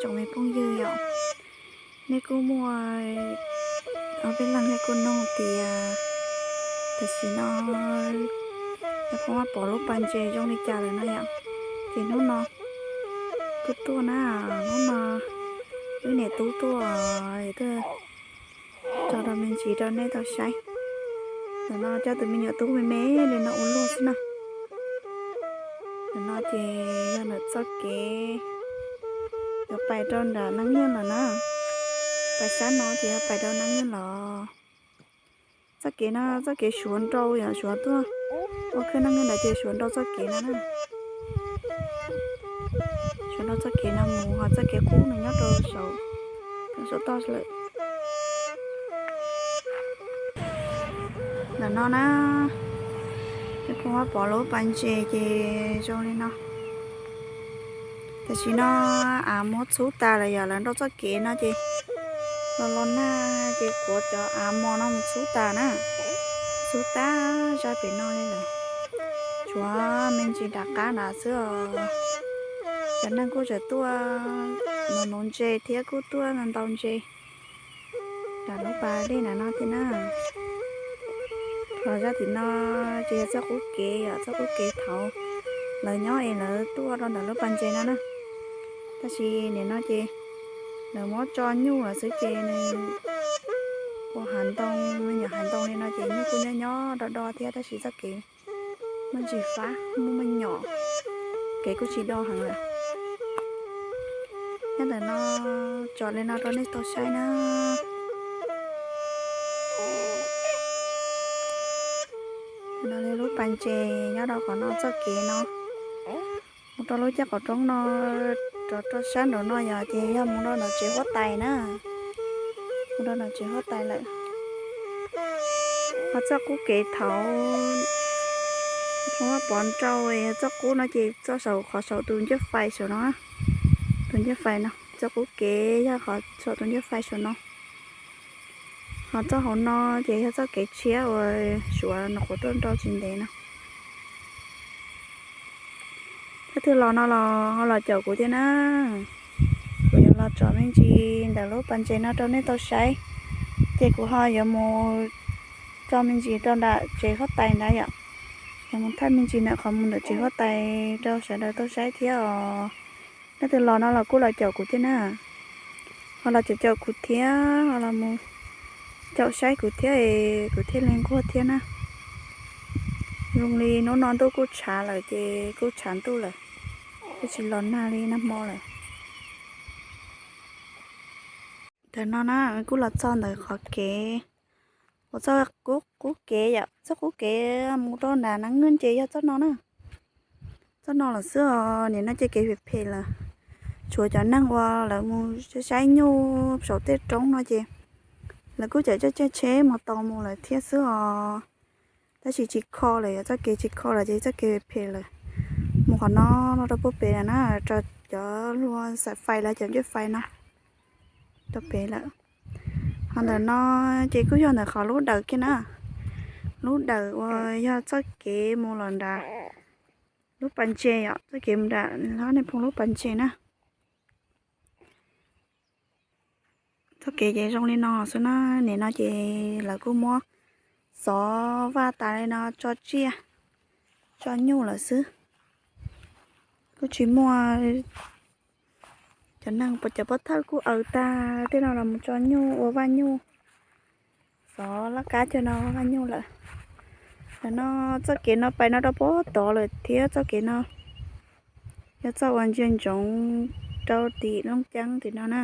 Tsoom me phooj ywg yom, nej kuj muaj ob peb leeg nej kuj nug tias tam sim no Nais Phoo Vaj Pov lub pas ntses zoo li cas lawm no yom. Ces hnub no kuj tuaj na, hnub no wb niam tub tuaj tuaj tso rau me ntsis rau nej tau saib. Ntawm no coj tus me nyuam tub me me li no ua luag xwb na. Ntawm no ces yog lawv txoj kev yuav pais rau nram Neej Nwj lawm na. Pais sab no ces yuav pais rau Neej Nwj los. Txoj kev no txoj kev suav nrau yom, suav tuaj ua khwb Neej Nwj ntawd ces suav nrau txoj kev no na. Suav nrau txoj kev no mus ho txoj kev qub nws nyob rau saum, saum toj lawm. Ntawm no na, Nais Phoo Vaj Pov lub pas ntses ces zoo li no. Tam sim no av muab txhub tas lawm yom, lawv nrau txoj kev no ces los los nag ces kuav cov av mos no mus txhub tas na. Txhub tas zaj pem no li lawm. Tshuav me ntsis nram qab nrad xwb os. Cov neeg kuj tseem tuaj nuv nuv ntses thiab kuj tuaj ntaus ntses nram lub pas dej nram no thiab na. Ho zaj tim no ces yog txoj qub kev yom, txoj qub kev thaud lawv nyob es lawv tuaj rau ntawm lub pas ntses no na. Tab sis nim no ces lawv muab tso nyuj lawm xwb ces nws ua hav ntoo, me nyuam hav ntoo li no ces nyuj kuj nyob nyob do do thiab tab sis txoj kev muaj ntsis fab muaj me nyuam, kev kuj tsis do heev lawm. Nyob ntawm no tso li no rau nej tau saib na. No li lub pas ntses nyob rau qhov no txoj kev no mus rau lub caj qhov roob no, rov rau sab nraum no yog ces yog mus rau nram tsev huab tais na. Mus rau nram tsev huab tais lawm. Ho txoj qub kev thaud Nais Phoo Vaj Pov nrau txoj qub no ces txoj saum qhov saum tus ncaj fais saum no, tus ncaj fais no, txoj qub kev yog qhov saum tus ncaj fais saum no. Ho txoj hauv no ces yog txoj kev tshiab uas Suav nyuam qhuav tuaj nrau tsis ntev no. Leej twg los no los ho los caum kuv thiab na. Kuv yuav los tso me ntsis ntawm lub pas ntses no rau nej tau saib, ces kuv ho yuav mus tso me ntsis rau nram tsev huab tais ntawd yom. Yuav mus thaij me ntsis ntawm qhov mus ntawm tsev huab tais rau sawv daws tau saib thiab os. Leej twg los no los kuj los caum kuv thiab na. Ho los caum caum kuv thiab, ho los mus caum saib kuv thiab es kuv thiaj li nquag thiab na. Zoo li hnub no ntuj kuj tshav lawm ces kuj tshav ntuj lawm, kuj tsis los nag li nag hmo lawm. Ntawm no na, kuj los txog ntawm qhov kev, uas txoj qub kev yom, txoj qub kev mus rau nram Neeb Nwj ces yog txoj no na. Txoj no lawm xwb os, nim no ces kev phem phem lawm. Tshuav cov neeg uas lawv mus saib nyuj saum tej roob no ces lawv kuj cawm coj caij tsheb mus tau mus lawm thiab xwb os. Tab sis tsis kho lawm, yog txoj kev tsis kho lawm ces txoj kev phem lawm. Mus qhov no los rau puag pem lawm na, rau cov hlua xaim fais lawv cov ncej fais no rau pem lawm. Ho ntawm no ces kuj yog ntawm qhov lub dawm kiag na, lub dawm uas yog txoj kev mus los nrad lub pas ntses yom, txoj kev mus nram Hlob Nais Phoo lub pas ntses na. Txoj kev ces zoo li no xwb na, nim no ces lawv kuj muab xov vaj tas li no tso tsiaj, tso nyuj lawm xwb. Kuj tsis muaj cov neeg, cov pov thawj kuj aws tag tej no los mus tso nyuj ua vaj nyuj, xov laj kab cog no vaj nyuj lawm. Ntawm no txoj kev no pais no rau pem tod lawm thiab, txoj kev no yog txoj uas ntsia ntsoov rau tim Looj Ceeb tim no na.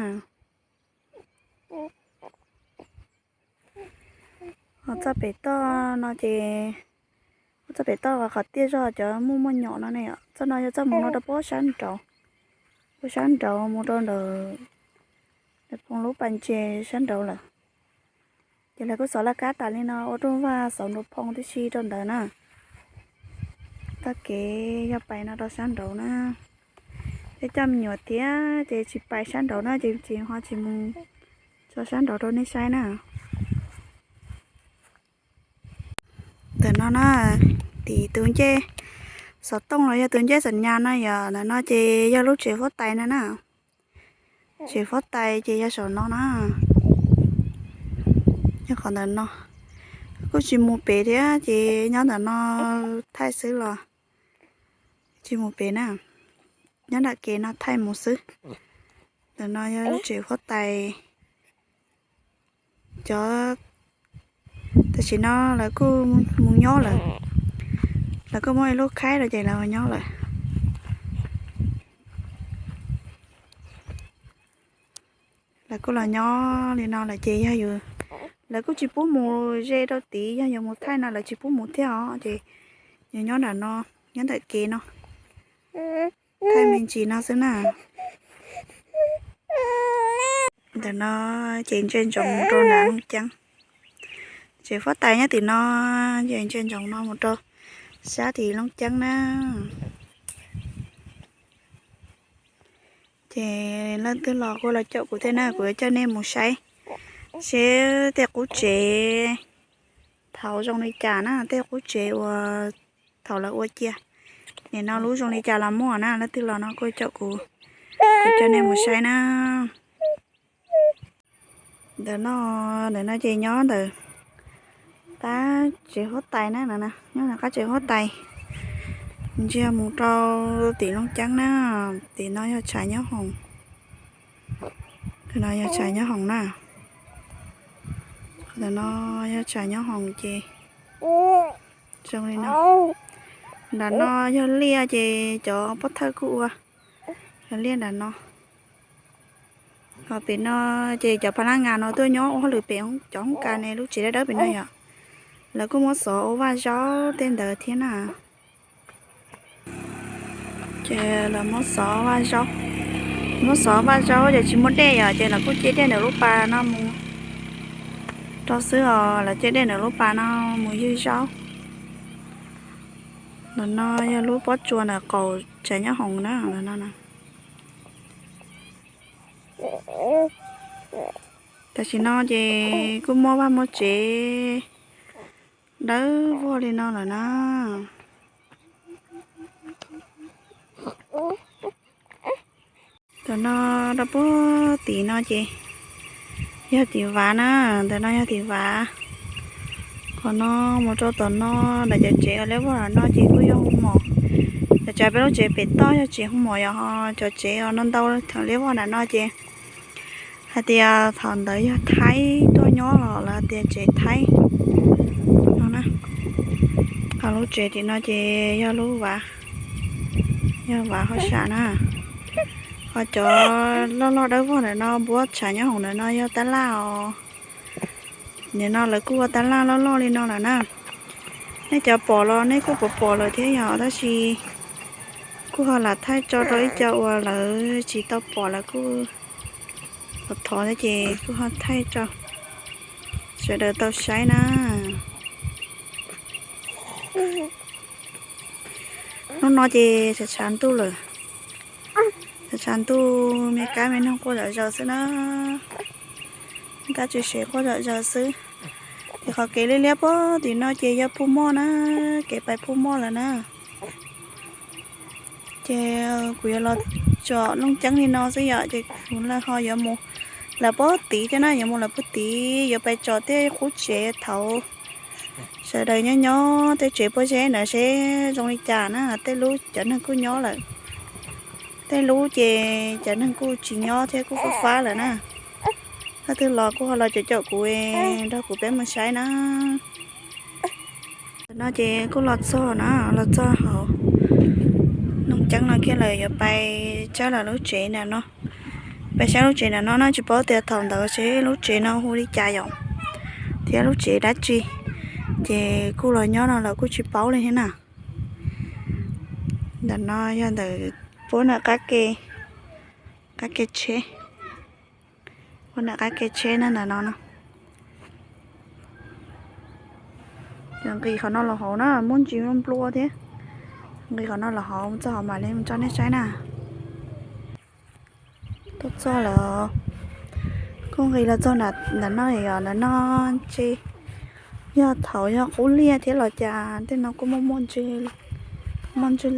Ho txoj pem toj no ces, txoj pem toj qhov tiaj zog cov muaj muaj nyom no ne, txoj no yog txoj mus no rau pem sab nraud, pem sab nraud mus rau ntawm Nais Phoo lub pas ntses sab nraud lawm. Ces lawv kuj xov laj kab tas li no ua rooj vag xauv nraug phoo tib si rau ntawd na. Txoj kev yog pais no rau sab nraud na. Ces coj me nyuam thiab ces tsis pais sab nraud na, ces tsis ho tsis mus tso sab nraud rau nej saib na. Ntawm no na, tim tus ncej xov tooj los yog tus ncej xam nyas no yom, ntawm no ces yog lub tsev huab tais no na. Tsev huab tais ces yog saum no na, yog qhov ntawm no. Kuj tsis mus pem thiab ces nyob ntawm no thaij xwb los tsis mus pem na, nyob nram kev no thaij mus xwb. Ntawm no yog lub tsev huab tais. Cov tam sim no lawv kuj mus nyob lawm, lawv kuj muab ib lub khaib rau ces lawv mus nyob lawm. Lawv kuj los nyob li no lawm ces yog yus, lawv kuj tsis pub mus ze rau tid, yog yuav mus thaij no lawv tsis pub mus thiab os, ces yus nyob nram no, nyob ntawm kev no, thaij me ntsis no xwb na. Ntawm no ces ntsia ntsoov mus rau nram Looj Ceeb. Tsev huab tais nyob tim no, ces ntsia ntsoov no mus rau sab tim Looj Ceeb na. Ces leej twg los kuj los caum kuv thiab na, kuv yuav coj nej mus saib seb tej qub tsev thaud zoo li cas na, tej qub tsev uas thaum lawv ua cia. Nim no lub zoo li cas los muaj na, leej twg los no kuj caum kuv, kuv coj nej mus saib na. Ntawm no, ntawm no ces nyob ntawm qab tsev huab tais na, nyob ntawm qab tsev huab tais. Ntsia mus rau tim Looj Ceeb na, tim no yog tshav nyob hoom. Qhov no yog tshav nyob hoom na. Qhov no yog tshav nyob hoom ces zoo li no. Nram no yog liaj ces cov pov thawj kuj ua yog liaj nram no. Ho pem no ces cov pha lab ngas no tuaj nyob ua hauj lwm pem cov hoob kas ne, lub tsev dawb dawb pem no yom. Lawv kuj muab xov ua vaj zaub tej ntawd thiab na. Ces lawv muab xov vaj zaub, muab xov vaj zaub ces tsis muaj dej yom, ces lawv kuj cia dej ntawm lub pas no mus rau xwb os, lawv cia dej ntawm lub pas no mus ywg zaub. Ntawm no yog lub pob tsuas ntawm qaum tshav nyob hoom na, ntawm no na. Tam sim no ces kuj muaj vaj muaj tsev dawb vog li no lawm na. Tam no rau puag tim no ces yog tim vav na, ntawm no yog tim vav. Qhov no mus rau tom no, ntawm cov tsev uas liab vog tom no ces kuj yog hu mom. Cov tsev peb lub tsev pem toj yog tsev hu mom yom, ho cov tsev uas no ntau thaum liab vog nram no ces hais tias thaum ntawd yog Thaib tuaj nyob los lawv tias tsev Thaib no na. Ho lub tsev tim no ces yog lub vav, yog vav hauj sam na. Ho cov loj loj dawb vog ntawm no, npuab tshav nyob hoom ntawm no yog tab laj os. Nim no lawv kuj ua tab laj loj loj li no lawm na. Nej cov pom los nej kuj pom pom lawm thiab yom, tab sis kuj ho lam thaij tso rau ib co uas lawv tsis tau pom lawv kuj thov thov thiab ces kuj ho thaij rau sawv daws tau saib na. Hnub no ces tshav tshav ntuj lawm, tshav tshav ntuj me kab me noog quaj zom zaws xwb na, kab tsis sev quaj zom zaws xwb. Ces qhov kev liab liab puag tim no ces yog Phuj Moj na, kev pais Phuj Moj lawm na. Ces kuv yuav los tsom Looj Ceeb li no xwb yom, ces kuv ho yuav mus lawm puag tid thiab na, yuav mus lawm puag tid yuav pais tsom tej qub tsev thaud sawv daws nyob nyob, tej tsev pob zeb ntawd seb zoo li cas na, tej lub cov neeg kuj nyob lawm, tej lub ces cov neeg kuj tsis nyob thiab kuj fab fab lawm na. Leej twg los kuj ho los caum caum kuv, nrog kuv peb mus saib na. Tam no ces kuj los txog na, los txog hauv Looj Ceeb no kiag lawm, yuav pais saib lawv lub tsev ntawm no. Pais saib lub tsev ntawm no na, tsis paub tias thaum ntawd seb lub tsev no hu li cas yom, thiab lub tsev dab tsi, ces kuj los nyob no lawm kuj tsis paub li thiab na. Ntawm no yog ntawm puab ntawm qab ke, qab ke tsheb, puab ntawm qab ke tsheb na, ntawm no na. Nqis qhov no los hauv na, muaj ntsis nplua thiab. Nqis qhov no los hauv, mus txog hauv mam li mus tso nej saib na. Tuaj txog lawm, kuj nqis los txog ntawm no, yog ntawm no ces yog thaum yog qub liaj thiab los cas tej no kuj muaj muaj ntsis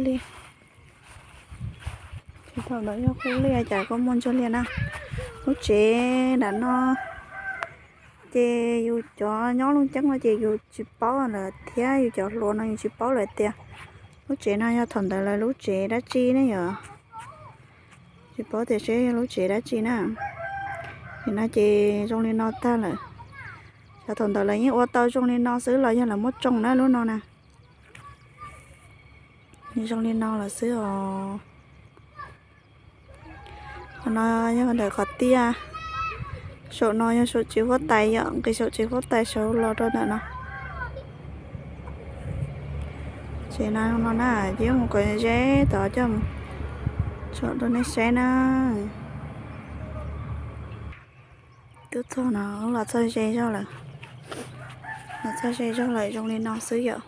liaj. Thaum ntawd yog qub liaj cas kuj muaj ntsis liaj na. Lub tsev nram no ces yus cov nyob Looj Ceeb no ces yus tsis paub lawm thiab, yus cov hluas no yus tsis paub lawm tias lub tsev no yog thaum ntawd lawv lub tsev dab tsi ne yom. Tsis paub tias seb yog lub tsev dab tsi na. Nim no ces zoo li no tag lawm. Xyov thaum ntawd lawv yeej ua tau zoo li no xwb los yog lawv muab tsoo na lub no na. Zoo li no lawm xwb os. Qhov no yog ntawm qhov tiaj. Saum no yog saum tsev huab tais yom, nqis saum tsev huab tais sawv los rau ntawm no. Tsev no no na, ces mus kom ze tod coj mus tsom rau nej saib na. Twb txog no los txog ze zog lawm. Los txog ze zog lawm zoo li no xwb yom.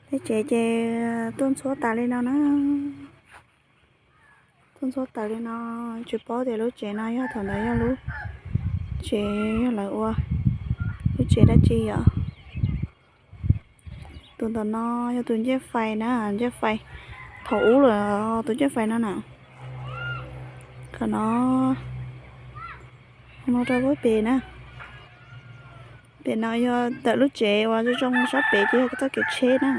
Tej tsev ces tuaj ntxhuab tas li no na. Tuaj ntxhuab tas li no, tsis paub tias lub tsev no yog thaum ntawd yog lub tsev yog lawv ua lub tsev dab tsi yom. Tus ntawm no yog tus ncej fais na, ncej fais thaum ub lawm tus ncej fais no na. Qhov no, no rau pem na. Pem no yog ntawm lub tsev uas zoo zoo sab pem ces yog txoj kev tsheb na.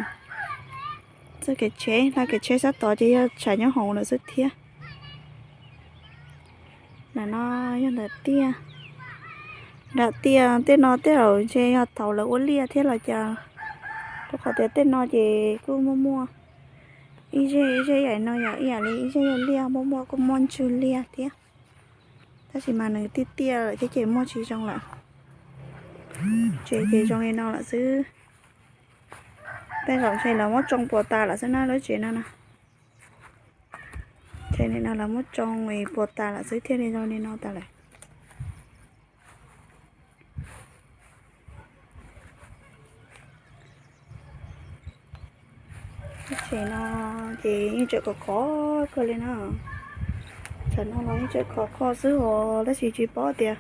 Txoj kev tsheb, hla kev tsheb sab tod ces yog tshav nyob hauv lawm xwb thiab. Ntawm no yog ntawm tiaj. Nram tiaj tej no tej zaum ntshe yog thaum lawv ua liaj thiab los cas, rau qhov tias tej no ces kuj muaj muaj ib zej ib zej yaim no yom, ib yam li ib zej yog liaj muaj muaj kuj muaj ntswg liaj thiab. Tab sis mas nws tiaj tiaj lawm thiab ces muaj tsis zoo lawm. Tsev ces zoo li no lawm xwb. Tej zaum ntshe lawv muab tsoo puas tas lawm xwb na lub tsev no na. Tsev nim no lawv muab tsoo es puas tas lawm xwb thiaj li zoo li no tas lawm. Tsev no ces yeej tseem khov khov kawg li na. Tsam no los yeej tseem khov kho xwb os, tab sis tsis paub tias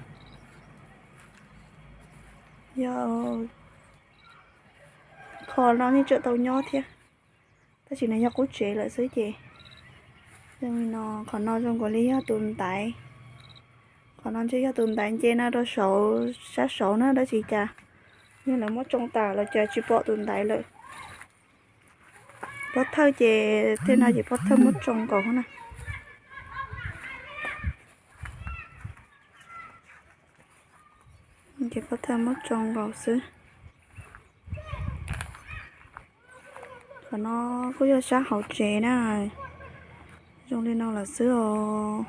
yog kho no yeej tseem tau nyob thiab. Tab sis nws yog qub tsev lawm xwb ces zoo li no. Qhov no zoo nkaus li yog tus ntaiv. Qhov no ntshe yog tus ntaiv nce no rau saud, sab saud na, tab sis cas yog lawv muab tsoo tas los cas tsis pom tus ntaiv lawm. Pob thawj ces tej no ces pob thawj muab tsoo nkaus na. Ces pob thawj muab tsoo nkaus xwb. Qhov no kuj yog sab hauv tsev na. Zoo li no lawm xwb os.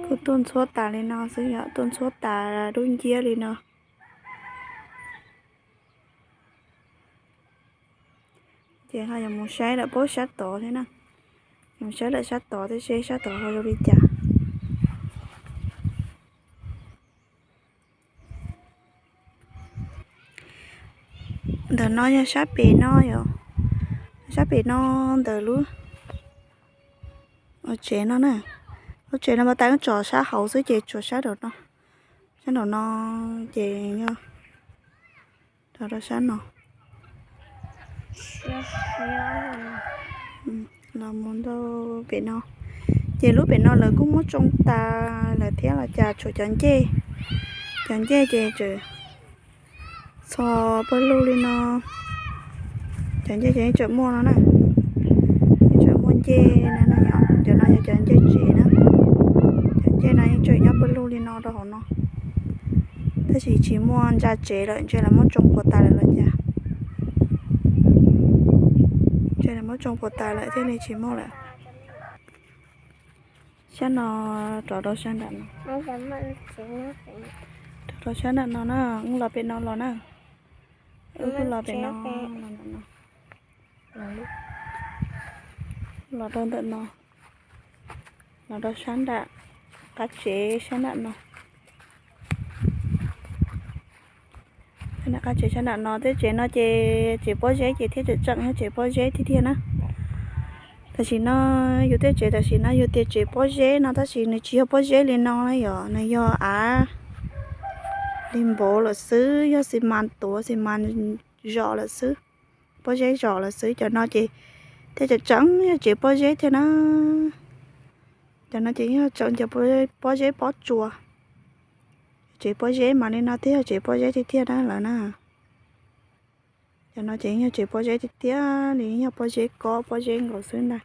Kuj tuaj ntxhuab tas li no xwb yom, tuaj ntxhuab tas dub nciab li no. Ces ho yuav mus saib lawm pab sab tod thiab na. Yuav mus saib lawm sab tod thiab seb sab tod ho zoo li cas. Ntawm no yog sab pem no yom, sab pem no ntawm lub tsev no na. Lub tsev no mas tab tsom sab hauv xwb ces tsuas sab nraum no, sab nraum no ces yog rau rau sab no los mus rau pem no. Ces lub pem no lawv kuj muab tsoo tas lawm thiab los cas, tshuav cov ncej, cov ncej ces tseem txho pawg lug li no. Cov ncej ces yeej tseem muaj no na, yeej tseem muaj ncej no na. Cov no yog cov ncej tsev na, cov ncej no yeej tseem nyob pawg lug li no rau hauv no. Tab sis tsis muaj ntsa tsev lawm, ntshe lawv muab tsoo puas tas lawm los cas. Ntshe lawv muab tsoo puas tas lawm thiaj li tsis muaj lawm. Sab no rov rau sab nram no, rov rau sab nram no na, wb los pem no los na. Wb los pem no, los rau ntawm no, los rau sab nram qab tsev sab nram no. Sab nram qab tsev sab nram no, tej tsev no ces tsev pob zeb ces thiaj tseem tseem yog tsev pob zeb tiag tiag na. Tam sim no yus tej tsev tam sim no yus tias tsev pob zeb no tab sis nws tsis yog pob zeb li no na yom, nws yog av li npauv lawm xwb, yog xi mas tuav xi mas zom lawm xwb, pob zeb zom lawm xwb. Cov no ces Thiab tseem tseem yog tsev pob zeb thiab na. Cov no ces yog tseem cov pob zeb pob tsuas. Tsev pob zeb mas li no thiab yog tsev pob zeb tiag tiag na lawm na. Cov no ces yog tsev pob zeb tiag tiag li, yog pob zeb kob pob zeb nkaus xwb ntag.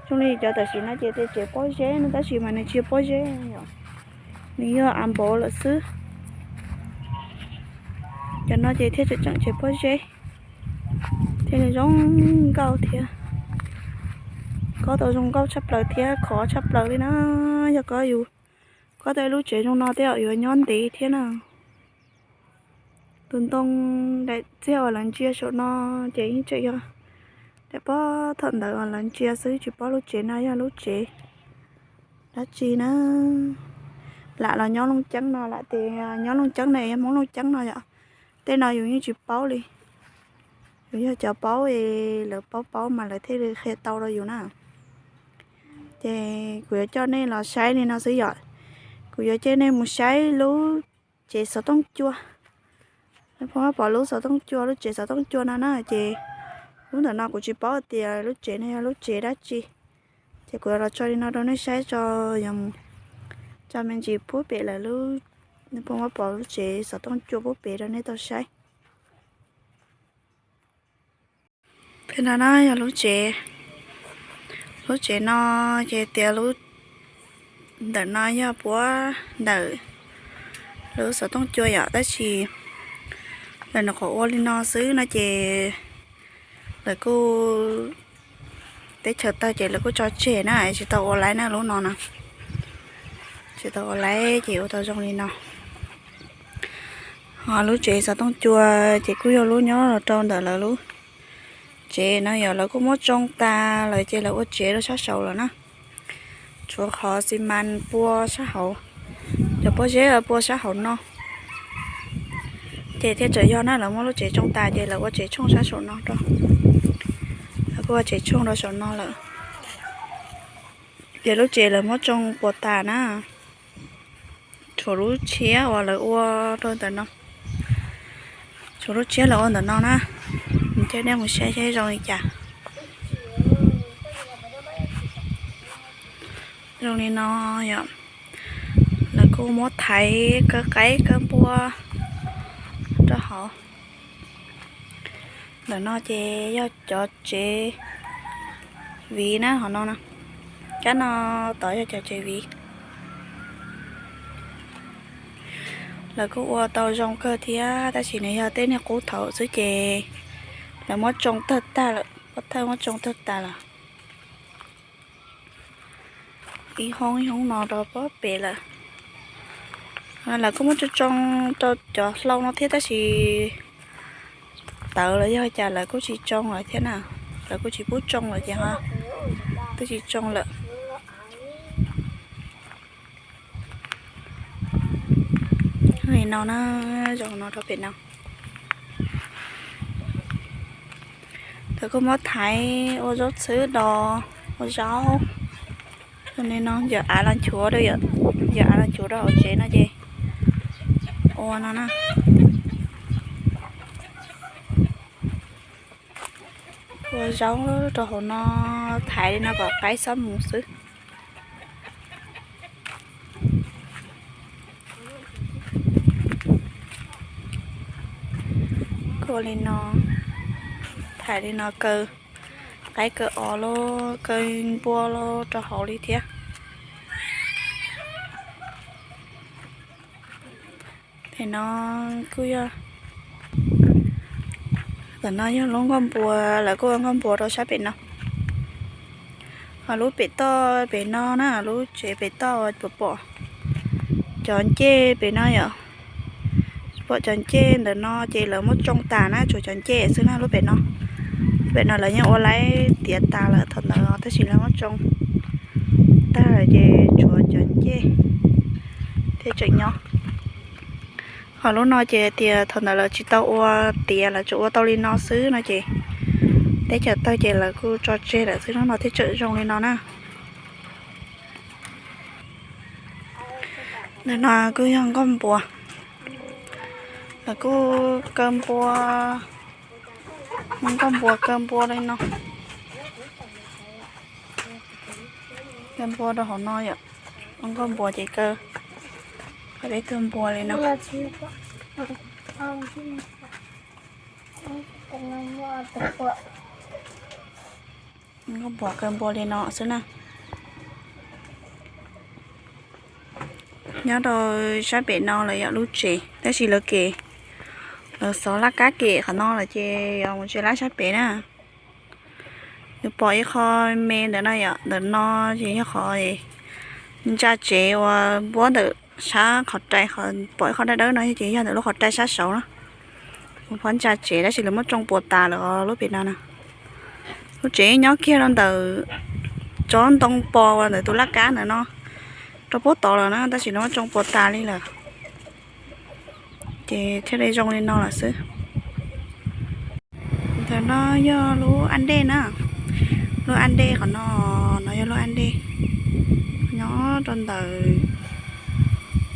Zoo li cov tam sim no ces tias tsev pob zeb no tab sis mas nws tsis yog pob zeb yom, nws yog av npov lawm xwb. Cov no ces thiaj tseem tseem tsev pob zeb, thiaj li zoo nkauj thiab. Kob tau zoo nkauj tshaj plaws thiab khov tshaj plaws li na. Yog kob yus, kob tau ib lub tsev zoo no tej zaum yuav nyob ntev thiab na. Tus ntoo daim txiag uas lawv ntsia saum no ces yeej tseem yog daim pob thaum ntawd uas lawv ntsia xwb, tsis paub lub tsev no yog lub tsev dab tsi na. Lam los nyob Looj Ceeb no, lam tias nyob Looj Ceeb no, Hmoob Looj Ceeb no yom. Tej no yus yeej tsis paub li. Yus yog cov paub es lawv paub paub mas lawv thiaj li qhia tau rau yus na. Ces kuv yuav coj nej los saib li no xwb yom. Kuv yuav coj nej mus saib lub tsev xov tooj cua. Pom lub xov tooj cua, lub tsev xov tooj cua no na ces lub ntawm no kuv tsis paub tias lub tsev no yog lub tsev dab tsi. Ces kuv yuav los tso li no rau nej saib tso, yog mus tso me ntsis pub pem lawm lub, nej puas muab pom lub tsev xov tooj cua pub pem rau nej tau saib. Pem no na yog lub tsev, lub tsev no ces tias lub ntawm no yog puab ntawm lub xov tooj cua yom, tab sis lawv nyuam qhuav ua li no xwb no ces lawv kuj, teb chaws tawg ces lawv kuj tso tseg na, tsis tau ua laib na lub no na. Tsis tau ua laib ces ua tau zoo li no. Ho lub tsev xov tooj cua ces kuj yog lub nyob los rau ntawm lawv lub tsev no yog lawv kuj muab tsoo tas lawm ces lawv ua tsev rau sab saud lawm na. Tshuav qhov xi mas pua sab hauv, cov pob zeb pua sab hauv no. Ces thiaj tseem yog na, lawv muab lub tsev tsoo tas ces lawv ua tsev tshooj sab saum no rau. Lawv kuj ua tsev tshooj rau saum no lawm. Ces lub tsev lawv muab tsoo puas tas na. Tshuav lub tshiab uas lawv ua rau ntawm no. Tshuav lub tshiab lawv ua ntawm no na. Coj nej mus saib saib zoo li cas. Zoo li no yom. Lawv kuj muab thaiv kaw qaib kaw npua rau hauv. Ntawm no ces yog cov tsev viv na, hauv no, kab no tod yog cov tsev viv. Lawv kuj ua tau zoo kawg thiab tab sis nws yog tej niag qub thaum xwb ces lawv muab tsoo tawg tag lawm, pob thawj muab tsoo tawg tas lawm. Ib hoob ib hoob no rau pob pem lawm. Lawv kuj muab tsoo tsoo rau cov hlau no thiab tab sis tawv los yog cas lawv kuj tsis tsoo lawm thiab na. Lawv kuj tsis pub tsoo lawm ces ho twb tsis tsoo lawm. Li no na, zoo no rau pem no. Lawv kuj muab thaiv ua zaub txhwb do, ua zaub. Li no yawm av los nchuav rau, yawm av los nchuav rau hauv tsev no ces ua no na. Ua zaub rau hauv no, thaiv li no kom qaib txhob mus xwb. Ua li no, thaiv li no kaw qaib kaw os los kaw npua los rau hauv li thiab. Tam no kuj yog, tam no yog lub nkoj npua, lawv kuj ua nkoj npua rau sab pem no. Ho lub pem toj pem no na, lub tsev pem toj uas pom cov ncej pem no yom, pom cov ncej ntawm no ces lawv muab tsoo tas na, tshuav cov ncej xwb na lub pem no. Lub pem no lawv yeej ua laib tiav tas lawm thaum ntawd tab sis lawv muab tsoo tag lawm ces tshuav cov ncej thiab tseem nyob. Ho lub no ces tias thaum ntawd lawv tsis tau ua tiav, lawv tsuas ua tau li no xwb no ces teb chaws tawg ces lawv kuj tso tseg lawm xwb, lub no thiaj tseem zoo li no na. Ntawm no kuj yog nkoj npua, lawv kuj kaw npua, nkoj npua kaw npua li no. Kaw npua rau hauv no yom. Ua nkauj npua ces kaw, kaw peb tug npua li no. Nkauj npua kaw npua li no xwb na. Nyob rau sab pem no lawm yom, lub tsev tab sis lawv kem, lawv xov laj kab kem qhov no lawm ces yog mus tsev lab sab pem na. Yus pom ib qho me ntawm no yom, ntawm no ces yog qhov ntsa tsev uas npuab ntawm sab qhov rai, pom ib qho dawb dawb no ces yog ntawm lub qhov rai sab saud na. Mus phov ntsa tsev tab sis lawv muab tsoo puas tas lawm lub pem no na. Lub tsev nyob kiag rau ntawm tsob ntoo pos uas ntawm tus laj kab ntawm no rau puag tod lawm na, tab sis lawv muab tsoo puas tas li lawm. Ces thiaj li zoo li no lawm xwb. Ntawm no yog lub ab dej na. Lub ab dej qhov no, no yog lub ab dej nyob rau ntawm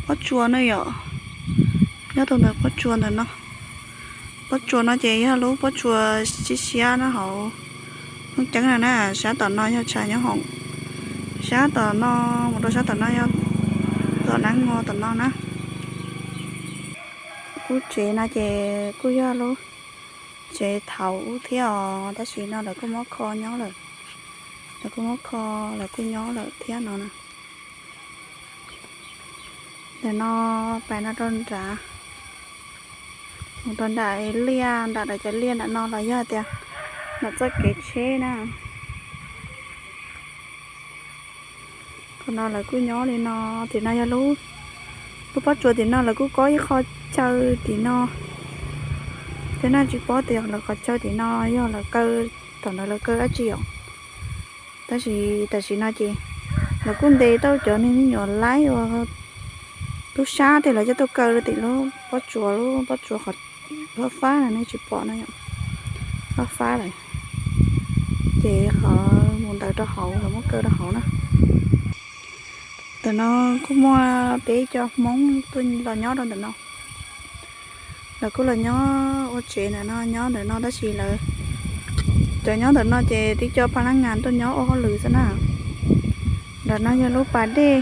pob tsuas na yom. Nyob rau ntawm pob tsuas ntawm no. Pob tsuas no ces yog lub pob tsuas siab siab no hauv lub ceeb no na. Sab tom no yog tshav nyob hoom, sab tom no mus rau sab tom no yog tom nab ngo tom no na. Lub tsev no ces kuj yog lub tsev thaum ub thiab os, tab sis no lawv kuj muab kho nyob lawm. Lawv kuj muab kho, lawv kuj nyob lawm thiab no na. Ntawm no pais no rau nrad, mus rau nram liaj, nram cov liaj nram no los yog tias nram txoj kev tsheb na. Qhov no lawv kuj nyob li no. Tim no yog lub, lub pob tsuas tim no lawv kuj kob ib qho chaw tim no. Tej no tsis paub tias lawv qhov chaw tim no yog lawv kaw, thaum ntawd lawv kaw dab tsi os. Tab sis tam sim no ces lawv kuj ntes tau cov niag me nyuam laib uas tub sab tej lawv coj tuaj kaw rau tim lub pob tsuas, lub pob tsuas qhov fab fab no nej tsis pom no yom, fab fab lawm. Ces qhov mus ntawd rau hauv, lawv muab kaw rau hauv na. Ntawm no kuj muaj peb cov Hmoob tuaj los nyob rau ntawm no. Lawv kuj los nyob ua tsev ntawm no, nyob ntawm no tab sis lawv, cov nyob ntawm no ces tib co pha lab ngas tuaj nyob ua hauj lwm xwb na. Ntawm no yog lub pas dej,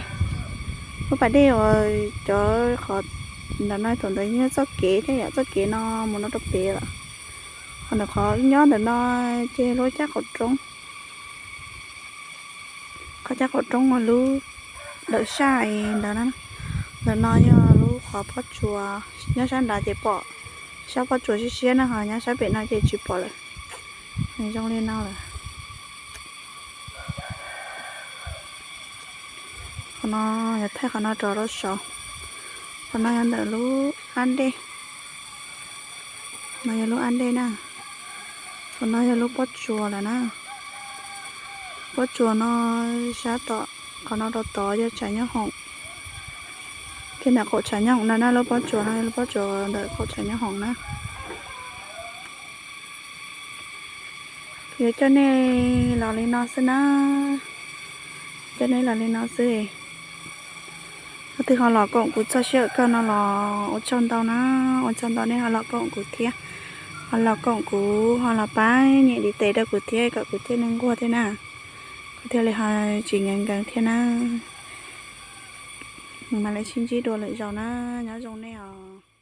lub pas dej uas cov qhov ntawm no thaum ntawd yog txoj kev thiab yom, txoj kev no mus no rau pem lawm. Qhov ntawm qhov nyob ntawm no ces lub caj qaum roob, qhov caj qaum roob uas lub dawm saj ntawd na. Ntawm no yog lub qhov pob tsuas, nyob sab nrad ces pom sab pob tsuas siab siab na, ho nyob sab pem no ces tsis pom lawm. Nws zoo li no lawm. Qhov no yog thaij qhov no rov rau saud. Qhov no yog ntawm lub ab dej. No yog lub ab dej na. Qhov no yog lub pob tsuas lawm na. Pob tsuas no sab tom qhov no rau tod yog tshav nyob hoom. Kiag ntawm qaum tshav nyob hoom no na, lub pob tsuas no yog lub pob tsuas ntawm qaum tshav nyob hoom na. Yuav coj nej los li no xwb na, coj nej los li no xwb. Leej twg ho los koom kuv txoj sij hawm kawg no los ua tsaug ntau na, ua tsaug ntau nej ho los koom kuv thiab, ho los koom kuv, ho los pab nyem li tes rau kuv thiab kom kuv thiaj li nquag thiab na, kuv thiaj li ho tsis nkees nkees thiab na. Mam li sib ntsib dua lwm zaus na, nyob zoo nej os.